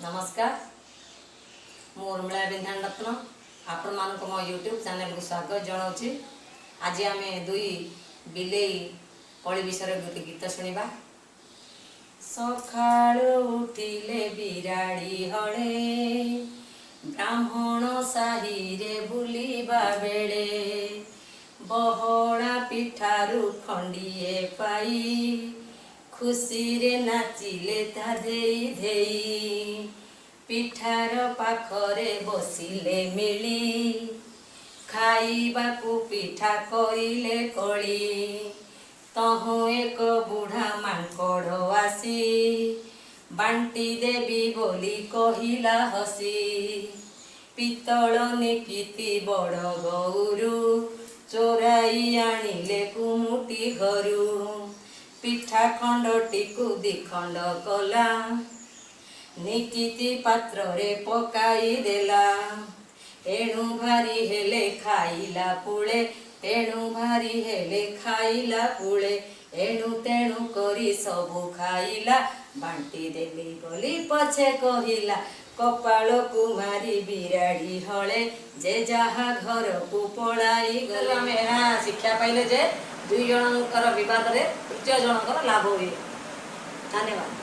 ନମସ୍କାର, ମୁଁ ଉର୍ମିଳା ବିନ୍ଧାଣ ରତ୍ନ ଆପଣମାନଙ୍କୁ ମୋ ୟୁଟ୍ୟୁବ୍ ଚ୍ୟାନେଲକୁ ସ୍ୱାଗତ ଜଣାଉଛି। ଆଜି ଆମେ ଦୁଇ ବିଲେଇ କଳି ବିଷୟରେ ଗୋଟେ ଗୀତ ଶୁଣିବା। ସକାଳୁ ଉଠିଲେ ବିରାଡ଼ି ହଳେ, ବ୍ରାହ୍ମଣ ସାହିରେ ବୁଲିବା ବେଳେ, ବହଳା ପିଠାରୁ ଖଣ୍ଡିଏ ପାଇ ଖୁସିରେ ନାଚିଲେ ତା ଧେଇ ଧେଇ। ପିଠାର ପାଖରେ ବସିଲେ ମିଳି, ଖାଇବାକୁ ପିଠା କରିଲେ କଳି। ତହୁଁ ଏକ ବୁଢ଼ା ମାଙ୍କଡ଼ ଆସି ବାଣ୍ଟି ଦେବି ବୋଲି କହିଲା ହସି। ପିତ୍ତଳ ନିକିତି ବଡ଼ ଗଉରୁ ଚୋରାଇ ଆଣିଲେ କୁମୁଟି ଘରୁ। ପିଠା ଖଣ୍ଡଟିକୁ ଦିଖଣ୍ଡ କଲା, ନିକିତି ପାତ୍ରରେ ପକାଇ ଦେଲା। ଏଣୁ ଭାରି ହେଲେ ଖାଇଲା ପୁଳେ, ତେଣୁ ଭାରି ହେଲେ ଖାଇଲା ପୁଳେ, ଏଣୁ ତେଣୁ କରି ସବୁ ଖାଇଲା, ବାଣ୍ଟି ଦେଲି ବୋଲି ପଛେ କହିଲା। କପାଳକୁ ମାରି ବିରାଡ଼ି ହଳେ, ଯେ ଯାହା ଘରକୁ ପଳାଇ ଗଲେ। ଆମେ ଏହା ଶିକ୍ଷା ପାଇଲେ ଯେ ଦୁଇ ଜଣଙ୍କର ବିବାଦରେ ତୃତୀୟ ଜଣଙ୍କର ଲାଭ ହୁଏ। ଧନ୍ୟବାଦ।